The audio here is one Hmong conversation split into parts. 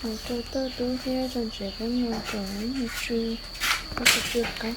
Rau toj dub thiab rau ntsev peb mus kom ib nyuag tsw, ib tsw tsw qab.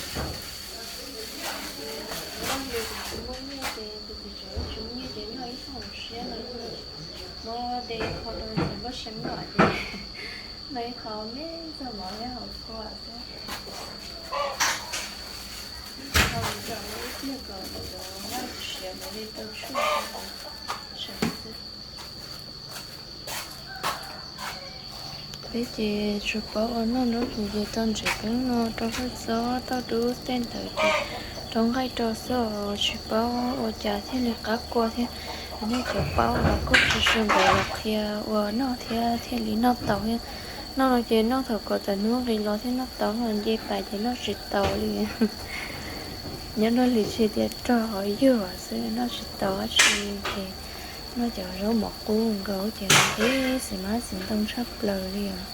Tus txiv tsev tsis muaj nyiaj ces tus txiv tsev tsis muaj nyiaj ces noj ib txoj hauv siab no, muab de qho rau ntxhais nplooj siab noj ces noj ib qho me txog mov thiab hauv kua xwb. Ib qho mus rau ib pliag kom cov noj siav ntawd li tau tshuaj xwb. Peb ces tsuas paub ua noj nruab hlwv ces tau ntsev peb no rau hawj txob toj dub tej ntawd ces rau nqaij rau xwb, tsis paub ua cas thiaj li qab kua thiab. Nej cov paub los kuj tsis su nkawd los qhia ua noj thiab thiaj li noj tau thiab. Noj no ces noj thaum kom txawm hnub nqis los thiab noj tau, nce pas ces noj tsis tau li. Nyob nruab hlwv tsis tias rog hauv yug xwb noj tsis tau dab tsi ces noj cov zaub mov qub nkaus ces nqhis xis mab xis ntoo tshaj plaws li os.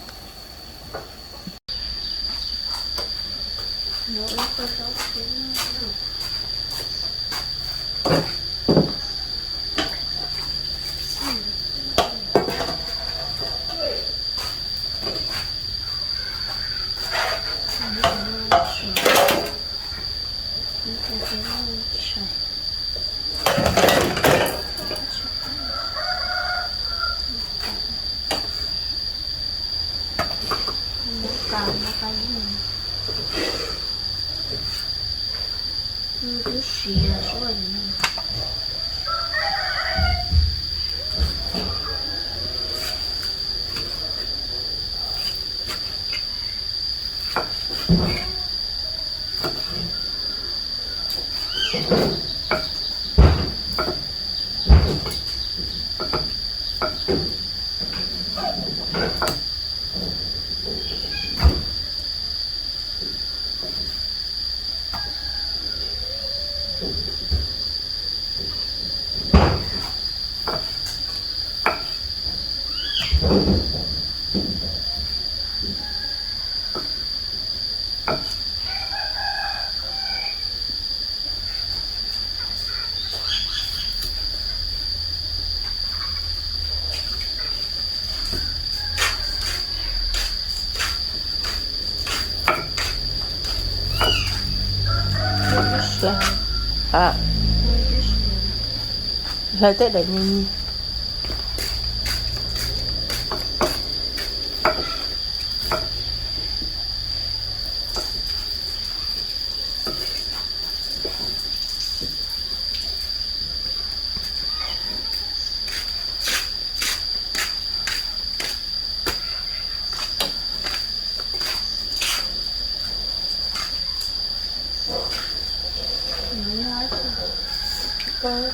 Hlawv tej daim me me.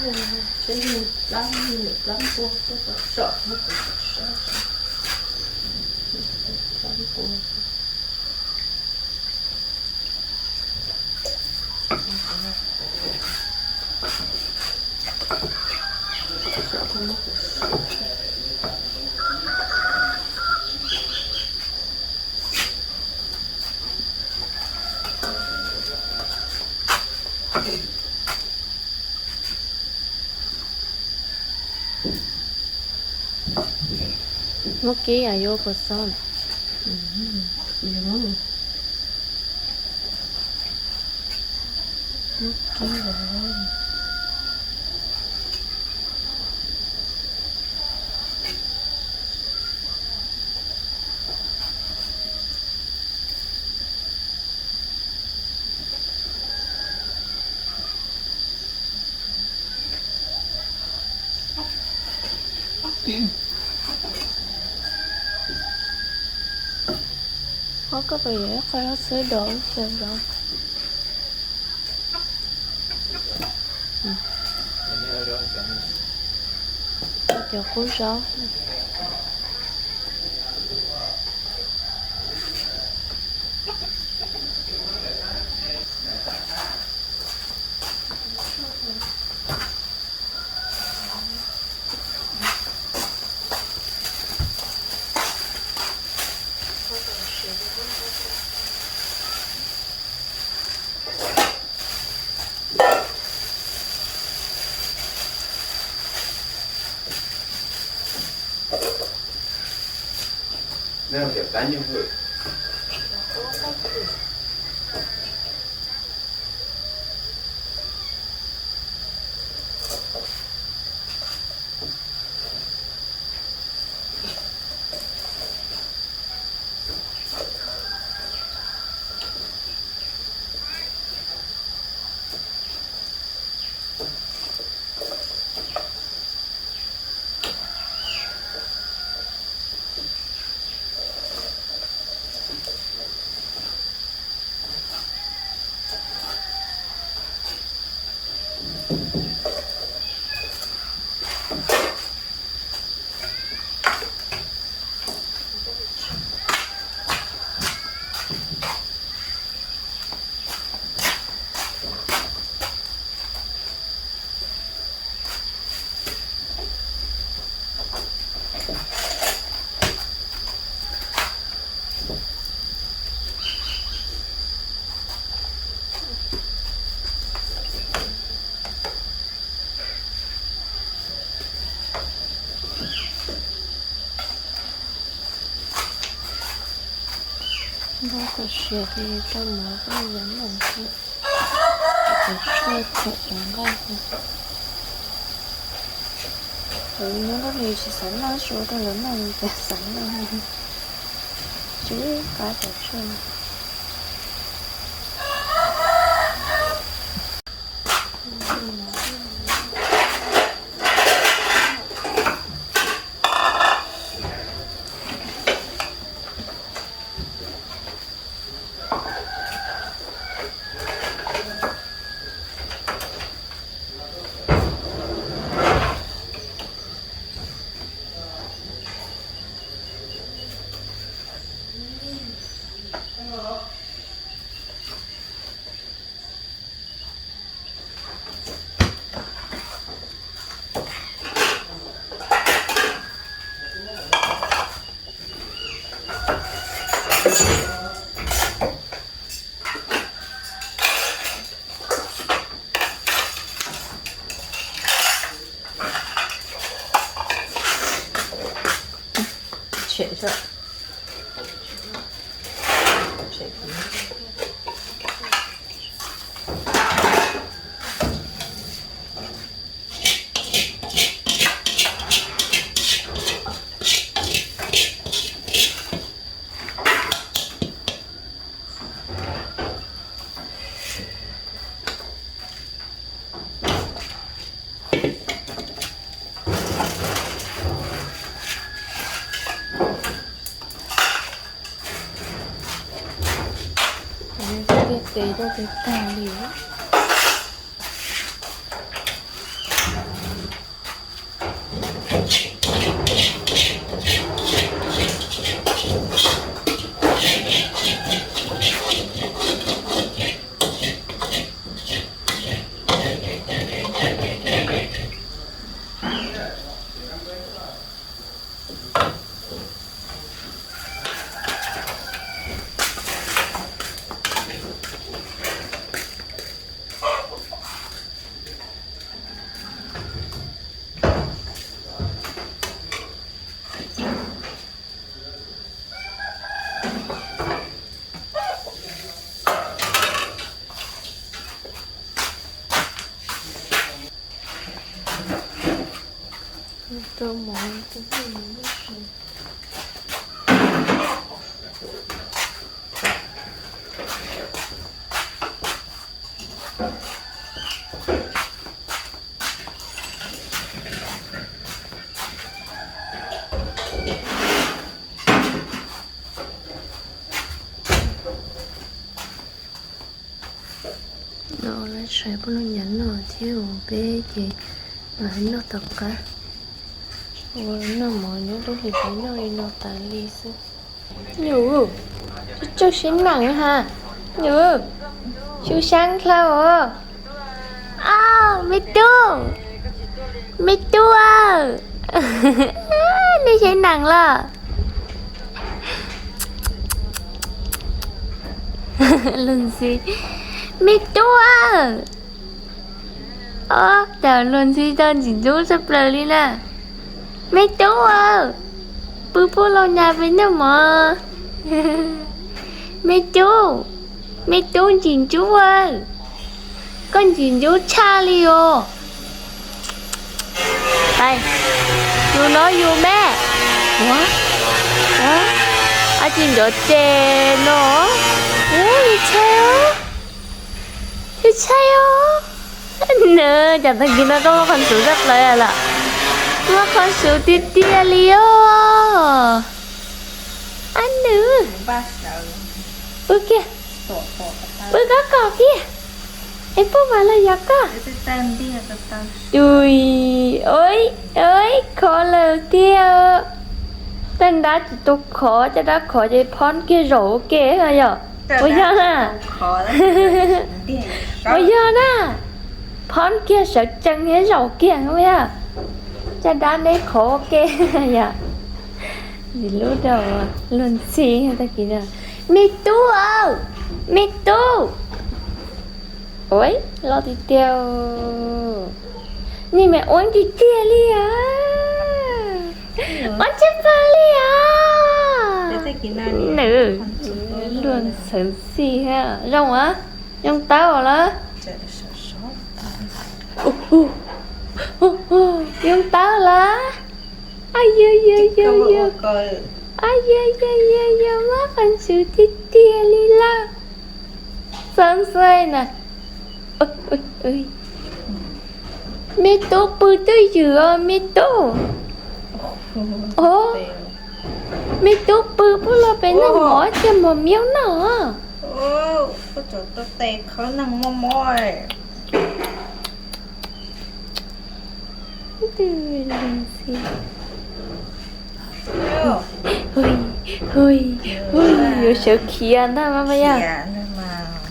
Tsheb yeej plab, yeej plab npua tuaj tom tsom, muab kuv tom sab, plab npua. Muab kib os, yuav ua kua xob. Muab kib os. Qhov koj pom yog ib qho xwb, dov ib co zaub. Cov qub zaub. Npaj kom siav ces rau mov rau yov noj xwb. Cov tshuaj thaum cov nqaij. Cov nyob rau li tsis xav noj, tsis ua rau lawv noj li cas xav noj. Tsis qab cov tshuaj. Tshem xwb. Tes rau tes tag li. No lawv tshais pub lub nyav noj thiab peb ces noj tom qab. Ua noj mov nyob lub hlis noj li no tas li xwb. Nyuj, tsis txawj sib neej ha. Nyuj, xyu xyaab dlhau os. Au, me tub, me tub aw, nej sib neej los? Luag ntxhi, me tub aw. Ob, cas luag ntxhi tau ntxim ntxub tshaj plaws li na. Me tub aw, pw pub lauj nyaj peb noj mov. Me tub, me tub ntxim ntxub aw, koj ntxim ntxub tshaj li os. Yus no yus me, ua, ua, ab tsis ncuav ces no, ua, yus tshaj os, yus tshaj os. Nws cas tag kis no koj muaj qhov ntxuv tshaj plaws lawm, muaj qhov ntxuv tiag tiag li os. Ab nws, pw kiag, pw koj kom kiag, es puab mam los yos koj. Ui, khov lawm tiag. Tej nrab tsis tau khov, caj dab khov ces phob kiag zaum ua ke no yom. Puas yog na? Puas yog na? Phob kiag sawv tsees thiab zaum kiag ua yog. Caj dab neb khov ua ke yom. Vim lub rau luag ntxhi tag kis no. Me tub aw, me tub. Ua, loj tiag tiag. Nej mas ua tiag tiag li os. Ua tshaj plaws li os. Nws, luag ntxhi thiab. Zoo as, yoo tawb lawm. Yoo tawb lawm. Ab yog yog yog yog, ab yog yog yog yog, muaj qhov ntxuv tiag tiag li lawm. Txawj ntxaij na. Me tub pw twj ywm os me tub. Os, me tub pw pub los peb noj mov tiag mos miaub noj. Hu, hu, yuav sawv khiav ntag mas puas yog?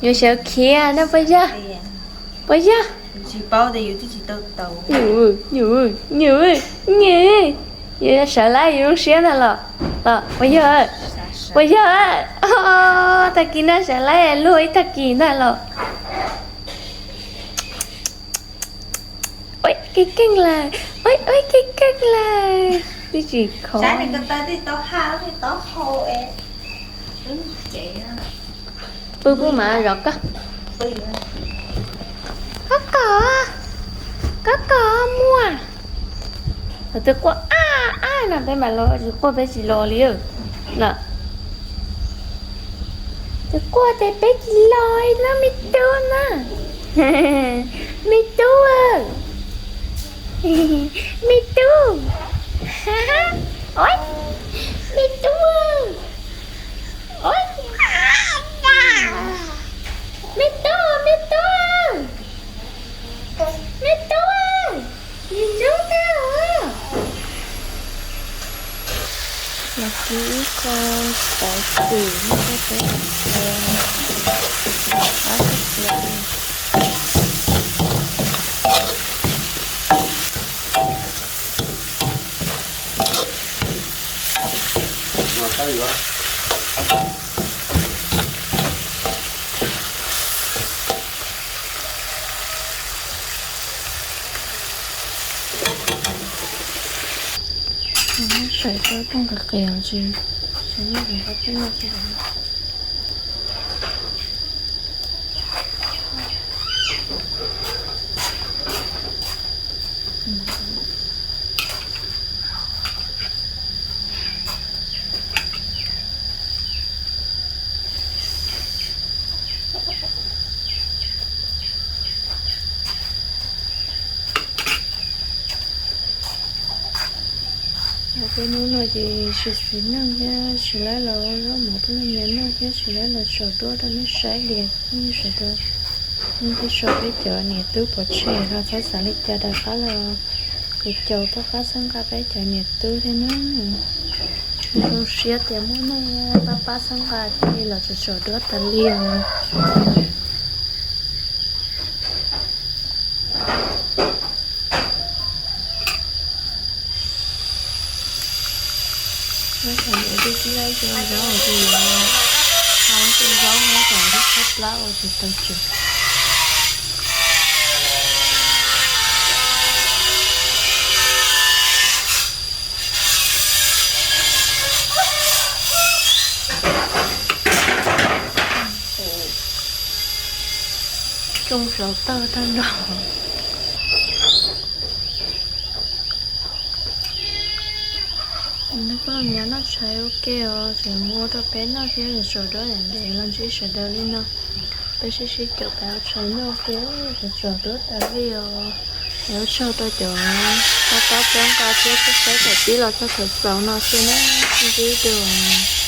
Yuav sawv khiav ntag puas yog? Puas yog? Nyuj, nyuj, nyuj, nyuj, yuav sawv lawm yus lub siab ntag los, los puas yog? Puas yog? Tag kis no sawv lawm luag ib tag kis ntag los. Ua keej keej lawm, ua, ua keej keej lawm. Twb tsis khov. Pw pub mas zov koj. Koj kom, koj kom muaj. Twb quaj ab ab no peb mam los, tsis quaj peb tsis los li na. Twb quaj ces peb tsis los li no me tub na. Me tub, me tub, me tub, me tub, me tub, me tub, ntxub tag. Los kib ib qho pov xwm no rau peb, qab tshaj plaws. Saib tau tooj qis qis tsis, saib noj qhov twb noj tsis. Peb hnub no ces tsis xis neej thiab tsis laib los zaub mov pub nej nyias noj thiab tsis laib los tsom duab rau nej saib li. Sawv daws, nej twb tso peb cov niam tub pov tseg los txhob xav li cas, rov qab los ces caum pab pab txhawb nqa peb cov niam tub thiab na. Zoo siab tias muaj nej pab pab txhawb nqa thiaj li los tsom tsom duab tas li os. Nyob tsam niam tij tib lab cov zaub ces yuav hau tej zaub nyob tsam lub tshab plab ua tsis tau tsev. Tsoo saum tawg tag nrho. Nws kuj los nyav noj tshais ua ke os, tseem ua rau peb noj thiab, tsom duab ntev los ntsib sawv daws li no. Peb sib sib caum pab ua tshais noj ua ke, tsom duab tas li os. Ua tsaug rau cov pab pab txhawb nqa thiab txhawb saib thaum pib los txog thaum xaus no xwb na, ntsib dua.